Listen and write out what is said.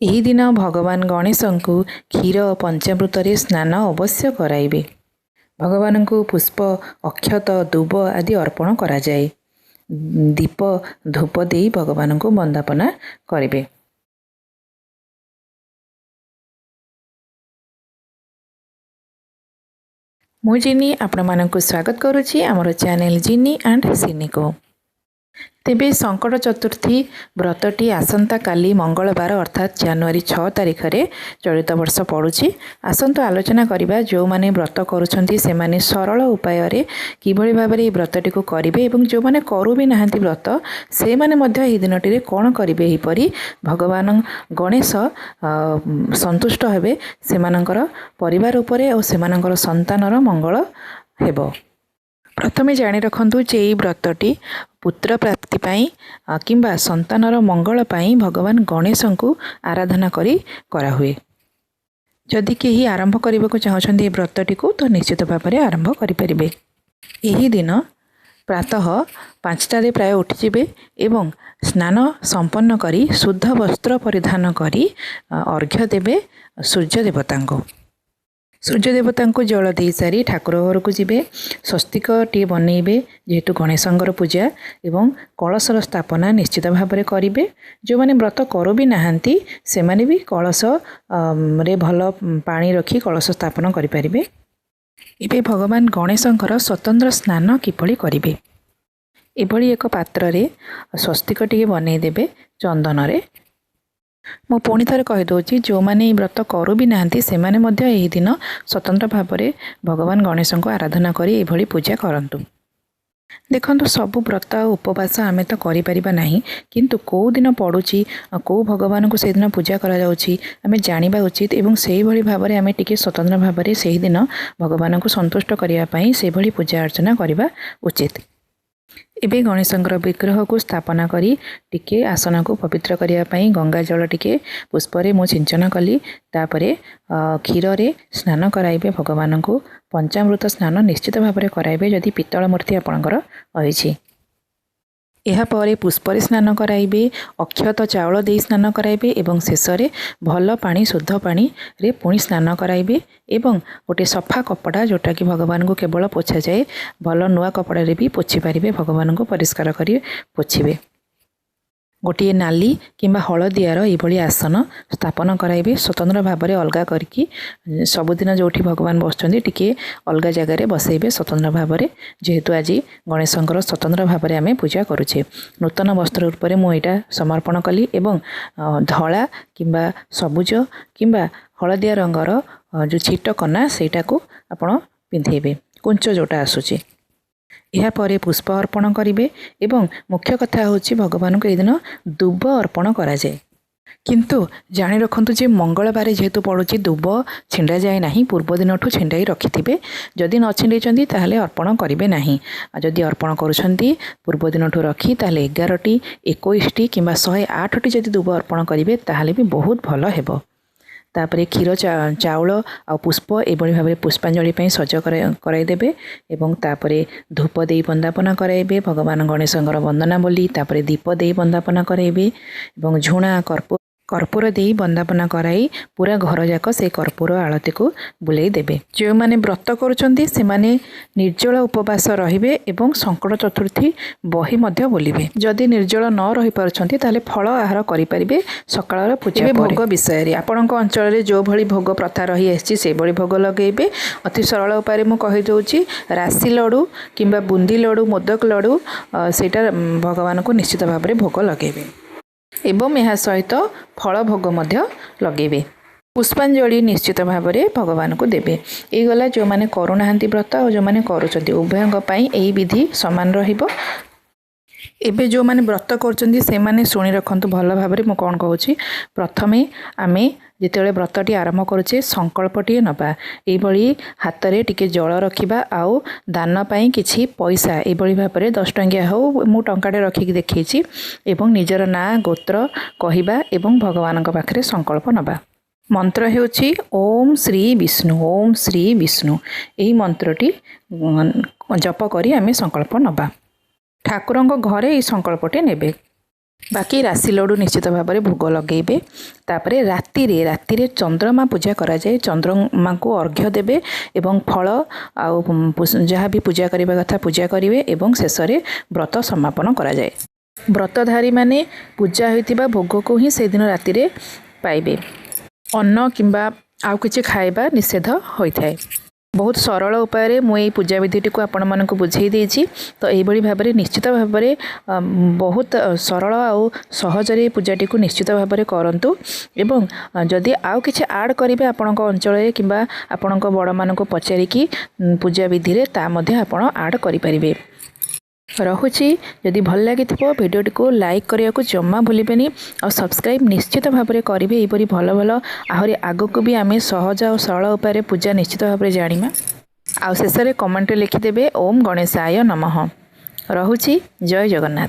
ଏହି ଦିନ ଭଗବାନ ଗଣେଶଙ୍କୁ କ୍ଷୀର ପଞ୍ଚାମୃତରେ ସ୍ନାନ ଅବଶ୍ୟ କରାଇବେ। ଭଗବାନଙ୍କୁ ପୁଷ୍ପ, ଅକ୍ଷତ, ଦୁବ ଆଦି ଅର୍ପଣ କରାଯାଏ। ଦୀପ ଧୂପ ଦେଇ ଭଗବାନଙ୍କୁ ବନ୍ଦାପନା କରିବେ। ମୁଁ ଜିନି ଆପଣମାନଙ୍କୁ ସ୍ୱାଗତ କରୁଛି ଆମର ଚ୍ୟାନେଲ୍ ଜିନି ଆଣ୍ଡ ସିନିକୁ। ତେବେ ସଙ୍କଟ ଚତୁର୍ଥୀ ବ୍ରତଟି ଆସନ୍ତାକାଲି ମଙ୍ଗଳବାର ଅର୍ଥାତ୍ ଜାନୁଆରୀ 6 ତାରିଖରେ ଚଳିତ ବର୍ଷ ପଡ଼ୁଛି। ଆସନ୍ତୁ ଆଲୋଚନା କରିବା, ଯେଉଁମାନେ ବ୍ରତ କରୁଛନ୍ତି ସେମାନେ ସରଳ ଉପାୟରେ କିଭଳି ଭାବରେ ଏହି ବ୍ରତଟିକୁ କରିବେ ଏବଂ ଯେଉଁମାନେ କରୁ ବି ନାହାନ୍ତି ବ୍ରତ ସେମାନେ ମଧ୍ୟ ଏହି ଦିନଟିରେ କ'ଣ କରିବେ, ଏହିପରି ଭଗବାନ ଗଣେଶ ସନ୍ତୁଷ୍ଟ ହେବେ, ସେମାନଙ୍କର ପରିବାର ଉପରେ ଓ ସେମାନଙ୍କର ସନ୍ତାନର ମଙ୍ଗଳ ହେବ। ପ୍ରଥମେ ଜାଣି ରଖନ୍ତୁ ଯେ ଏହି ବ୍ରତଟି ପୁତ୍ର ପ୍ରାପ୍ତି ପାଇଁ କିମ୍ବା ସନ୍ତାନର ମଙ୍ଗଳ ପାଇଁ ଭଗବାନ ଗଣେଶଙ୍କୁ ଆରାଧନା କରି କରାହୁଏ। ଯଦି କେହି ଆରମ୍ଭ କରିବାକୁ ଚାହୁଁଛନ୍ତି ଏହି ବ୍ରତଟିକୁ, ତ ନିଶ୍ଚିତ ଭାବରେ ଆରମ୍ଭ କରିପାରିବେ। ଏହି ଦିନ ପ୍ରାତଃ 5ଟାରେ ପ୍ରାୟ ଉଠିଯିବେ ଏବଂ ସ୍ନାନ ସମ୍ପନ୍ନ କରି ଶୁଦ୍ଧ ବସ୍ତ୍ର ପରିଧାନ କରି ଅର୍ଘ୍ୟ ଦେବେ ସୂର୍ଯ୍ୟ ଦେବତାଙ୍କୁ। ସୂର୍ଯ୍ୟ ଦେବତାଙ୍କୁ ଜଳ ଦେଇସାରି ଠାକୁର ଘରକୁ ଯିବେ, ସ୍ୱସ୍ତିକଟିଏ ବନେଇବେ ଯେହେତୁ ଗଣେଶଙ୍କର ପୂଜା, ଏବଂ କଳସର ସ୍ଥାପନା ନିଶ୍ଚିତ ଭାବରେ କରିବେ। ଯେଉଁମାନେ ବ୍ରତ କରୁ ବି ନାହାନ୍ତି ସେମାନେ ବି କଳସରେ ଭଲ ପାଣି ରଖି କଳସ ସ୍ଥାପନ କରିପାରିବେ। ଏବେ ଭଗବାନ ଗଣେଶଙ୍କର ସ୍ୱତନ୍ତ୍ର ସ୍ନାନ କିଭଳି କରିବେ, ଏଭଳି ଏକ ପାତ୍ରରେ ସ୍ୱସ୍ତିକ ଟିକେ ବନେଇଦେବେ ଚନ୍ଦନରେ। ମୁଁ ପୁଣି ଥରେ କହିଦେଉଛି, ଯେଉଁମାନେ ଏହି ବ୍ରତ କରୁ ବି ନାହାନ୍ତି ସେମାନେ ମଧ୍ୟ ଏହି ଦିନ ସ୍ୱତନ୍ତ୍ର ଭାବରେ ଭଗବାନ ଗଣେଶଙ୍କୁ ଆରାଧନା କରି ଏଭଳି ପୂଜା କରନ୍ତୁ। ଦେଖନ୍ତୁ, ସବୁ ବ୍ରତ ଆଉ ଉପବାସ ଆମେ ତ କରିପାରିବା ନାହିଁ, କିନ୍ତୁ କେଉଁ ଦିନ ପଡ଼ୁଛି, କେଉଁ ଭଗବାନଙ୍କୁ ସେଇଦିନ ପୂଜା କରାଯାଉଛି ଆମେ ଜାଣିବା ଉଚିତ ଏବଂ ସେଇଭଳି ଭାବରେ ଆମେ ଟିକେ ସ୍ୱତନ୍ତ୍ର ଭାବରେ ସେହିଦିନ ଭଗବାନଙ୍କୁ ସନ୍ତୁଷ୍ଟ କରିବା ପାଇଁ ସେଇଭଳି ପୂଜା ଅର୍ଚ୍ଚନା କରିବା ଉଚିତ। ଏବେ ଗଣେଶଙ୍କର ବିଗ୍ରହକୁ ସ୍ଥାପନା କରି ଟିକେ ଆସନକୁ ପବିତ୍ର କରିବା ପାଇଁ ଗଙ୍ଗା ଜଳ ଟିକେ ପୁଷ୍ପରେ ମୁଁ ସିଞ୍ଚନ କଲି। ତାପରେ କ୍ଷୀରରେ ସ୍ନାନ କରାଇବେ ଭଗବାନଙ୍କୁ। ପଞ୍ଚାମୃତ ସ୍ନାନ ନିଶ୍ଚିତ ଭାବରେ କରାଇବେ ଯଦି ପିତ୍ତଳ ମୂର୍ତ୍ତି ଆପଣଙ୍କର ରହିଛି। ଏହାପରେ ପୁଷ୍ପରେ ସ୍ନାନ କରାଇବେ, ଅକ୍ଷତ ଚାଉଳ ଦେଇ ସ୍ନାନ କରାଇବେ ଏବଂ ଶେଷରେ ଭଲ ପାଣି, ଶୁଦ୍ଧ ପାଣିରେ ପୁଣି ସ୍ନାନ କରାଇବେ ଏବଂ ଗୋଟେ ସଫା କପଡ଼ା, ଯେଉଁଟାକି ଭଗବାନଙ୍କୁ କେବଳ ପୋଛାଯାଏ, ଭଲ ନୂଆ କପଡ଼ାରେ ବି ପୋଛି ପାରିବେ, ଭଗବାନଙ୍କୁ ପରିଷ୍କାର କରି ପୋଛିବେ। ଗୋଟିଏ ନାଲି କିମ୍ବା ହଳଦିଆର ଏଇଭଳି ଆସନ ସ୍ଥାପନ କରାଇବେ ସ୍ୱତନ୍ତ୍ର ଭାବରେ ଅଲଗା କରିକି। ସବୁଦିନ ଯେଉଁଠି ଭଗବାନ ବସୁଛନ୍ତି ଟିକିଏ ଅଲଗା ଜାଗାରେ ବସେଇବେ ସ୍ୱତନ୍ତ୍ର ଭାବରେ, ଯେହେତୁ ଆଜି ଗଣେଶଙ୍କର ସ୍ୱତନ୍ତ୍ର ଭାବରେ ଆମେ ପୂଜା କରୁଛେ। ନୂତନ ବସ୍ତ୍ର ରୂପରେ ମୁଁ ଏଇଟା ସମର୍ପଣ କଲି ଏବଂ ଧଳା କିମ୍ବା ସବୁଜ କିମ୍ବା ହଳଦିଆ ରଙ୍ଗର ଯେଉଁ ଛିଟ କନା ସେଇଟାକୁ ଆପଣ ପିନ୍ଧେଇବେ, କୁଞ୍ଚ ଯେଉଁଟା ଆସୁଛି। ଏହାପରେ ପୁଷ୍ପ ଅର୍ପଣ କରିବେ ଏବଂ ମୁଖ୍ୟ କଥା ହେଉଛି ଭଗବାନଙ୍କୁ ଏଇଦିନ ଦୁବ ଅର୍ପଣ କରାଯାଏ। କିନ୍ତୁ ଜାଣି ରଖନ୍ତୁ ଯେ ମଙ୍ଗଳବାର ଯେହେତୁ ପଡ଼ୁଛି ଦୁବ ଛିଣ୍ଡାଯାଏ ନାହିଁ, ପୂର୍ବ ଦିନଠୁ ଛିଣ୍ଡାଇ ରଖିଥିବେ। ଯଦି ନ ଛିଣ୍ଡେଇଛନ୍ତି ତାହେଲେ ଅର୍ପଣ କରିବେ ନାହିଁ। ଆଉ ଯଦି ଅର୍ପଣ କରୁଛନ୍ତି ପୂର୍ବ ଦିନଠୁ ରଖି, ତାହେଲେ 11ଟି, 21ଟି କିମ୍ବା 108ଟି ଯଦି ଦୁବ ଅର୍ପଣ କରିବେ ତାହେଲେ ବି ବହୁତ ଭଲ ହେବ। ତାପରେ କ୍ଷୀର, ଚାଉଳ ଆଉ ପୁଷ୍ପ ଏଭଳି ଭାବରେ ପୁଷ୍ପାଞ୍ଜଳି ପାଇଁ ସଜ କରାଇଦେବେ ଏବଂ ତାପରେ ଧୂପ ଦେଇ ବନ୍ଦାପନା କରାଇବେ ଭଗବାନ ଗଣେଶଙ୍କର ବନ୍ଦନା ବୋଲି। ତାପରେ ଦୀପ ଦେଇ ବନ୍ଦାପନା କରାଇବେ ଏବଂ ଝୁଣା କର୍ପୂର ଦେଇ ବନ୍ଦାପନା କରାଇ ପୁରା ଘର ଯାକ ସେଇ କର୍ପୂର ଆଳତିକୁ ବୁଲେଇ ଦେବେ। ଯେଉଁମାନେ ବ୍ରତ କରୁଛନ୍ତି ସେମାନେ ନିର୍ଜଳ ଉପବାସ ରହିବେ ଏବଂ ସଙ୍କଟ ଚତୁର୍ଥୀ ବହି ମଧ୍ୟ ବୋଲିବେ। ଯଦି ନିର୍ଜଳ ନ ରହିପାରୁଛନ୍ତି ତାହେଲେ ଫଳ ଆହାର କରିପାରିବେ ସକାଳର ପୂଜା। ଭୋଗ ବିଷୟରେ ଆପଣଙ୍କ ଅଞ୍ଚଳରେ ଯେଉଁଭଳି ଭୋଗ ପ୍ରଥା ରହିଆସିଛି ସେଇଭଳି ଭୋଗ ଲଗେଇବେ। ଅତି ସରଳ ଉପାୟରେ ମୁଁ କହିଦେଉଛି, ରାଶି ଲଡ଼ୁ କିମ୍ବା ବୁନ୍ଦି ଲଡ଼ୁ, ମୋଦକ ଲଡ଼ୁ, ସେଇଟା ଭଗବାନଙ୍କୁ ନିଶ୍ଚିତ ଭାବରେ ଭୋଗ ଲଗେଇବେ ଏବଂ ଏହା ସହିତ ଫଳ ଭୋଗ ମଧ୍ୟ ଲଗେଇବେ। ପୁଷ୍ପାଞ୍ଜଳି ନିଶ୍ଚିତ ଭାବରେ ଭଗବାନଙ୍କୁ ଦେବେ। ଏଇଗଲା ଯେଉଁମାନେ କରୁନାହାନ୍ତି ବ୍ରତ ଆଉ ଯେଉଁମାନେ କରୁଛନ୍ତି, ଉଭୟଙ୍କ ପାଇଁ ଏହି ବିଧି ସମାନ ରହିବ। ଏବେ ଯେଉଁମାନେ ବ୍ରତ କରୁଛନ୍ତି ସେମାନେ ଶୁଣି ରଖନ୍ତୁ ଭଲ ଭାବରେ ମୁଁ କ'ଣ କହୁଛି। ପ୍ରଥମେ ଆମେ ଯେତେବେଳେ ବ୍ରତଟି ଆରମ୍ଭ କରୁଛେ ସଂକଳ୍ପଟିଏ ନେବା। ଏଇଭଳି ହାତରେ ଟିକେ ଜଳ ରଖିବା ଆଉ ଦାନ ପାଇଁ କିଛି ପଇସା, ଏଇଭଳି ଭାବରେ 10 ଟଙ୍କିଆ ହେଉ, ମୁଁ ଟଙ୍କାଟେ ରଖିକି ଦେଖେଇଛି, ଏବଂ ନିଜର ନାଁ ଗୋତ୍ର କହିବା ଏବଂ ଭଗବାନଙ୍କ ପାଖରେ ସଂକଳ୍ପ ନେବା। ମନ୍ତ୍ର ହେଉଛି ଓମ୍ ଶ୍ରୀ ବିଷ୍ଣୁ, ଓମ୍ ଶ୍ରୀ ବିଷ୍ଣୁ। ଏହି ମନ୍ତ୍ରଟି ଜପ କରି ଆମେ ସଂକଳ୍ପ ନେବା। ଠାକୁରଙ୍କ ଘରେ ଏହି ସଂକଳ୍ପଟି ନେବେ। ବାକି ରାଶି ଲଡ଼ୁ ନିଶ୍ଚିତ ଭାବରେ ଭୋଗ ଲଗାଇବେ। ତାପରେ ରାତିରେ ଚନ୍ଦ୍ରମା ପୂଜା କରାଯାଏ। ଚନ୍ଦ୍ରମାଙ୍କୁ ଅର୍ଘ୍ୟ ଦେବେ ଏବଂ ଫଳ ଆଉ ଯାହା ବି ପୂଜା କରିବା କଥା ପୂଜା କରିବେ ଏବଂ ଶେଷରେ ବ୍ରତ ସମାପନ କରାଯାଏ। ବ୍ରତଧାରୀମାନେ ପୂଜା ହୋଇଥିବା ଭୋଗକୁ ହିଁ ସେଦିନ ରାତିରେ ପାଇବେ। ଅନ୍ନ କିମ୍ବା ଆଉ କିଛି ଖାଇବା ନିଷେଧ ହୋଇଥାଏ। ବହୁତ ସରଳ ଉପାୟରେ ମୁଁ ଏଇ ପୂଜା ବିଧିଟିକୁ ଆପଣମାନଙ୍କୁ ବୁଝେଇ ଦେଇଛି। ତ ଏଇଭଳି ଭାବରେ ନିଶ୍ଚିତ ଭାବରେ ବହୁତ ସରଳ ଆଉ ସହଜରେ ଏଇ ପୂଜାଟିକୁ ନିଶ୍ଚିତ ଭାବରେ କରନ୍ତୁ ଏବଂ ଯଦି ଆଉ କିଛି ଆଡ଼୍ କରିବେ ଆପଣଙ୍କ ଅଞ୍ଚଳରେ କିମ୍ବା ଆପଣଙ୍କ ବଡ଼ମାନଙ୍କୁ ପଚାରିକି ପୂଜା ବିଧିରେ, ତା ମଧ୍ୟ ଆପଣ ଆଡ଼୍ କରିପାରିବେ। ରହୁଛି। ଯଦି ଭଲ ଲାଗିଥିବ ଭିଡ଼ିଓଟିକୁ ଲାଇକ୍ କରିବାକୁ ଜମା ଭୁଲିବେନି ଆଉ ସବସ୍କ୍ରାଇବ୍ ନିଶ୍ଚିତ ଭାବରେ କରିବେ। ଏହିପରି ଭଲ ଭଲ ଆହୁରି ଆଗକୁ ବି ଆମେ ସହଜ ଆଉ ସରଳ ଉପାୟରେ ପୂଜା ନିଶ୍ଚିତ ଭାବରେ ଜାଣିବା। ଆଉ ଶେଷରେ କମେଣ୍ଟରେ ଲେଖିଦେବେ ଓମ୍ ଗଣେଶାୟ ନମଃ। ରହୁଛି, ଜୟ ଜଗନ୍ନାଥ।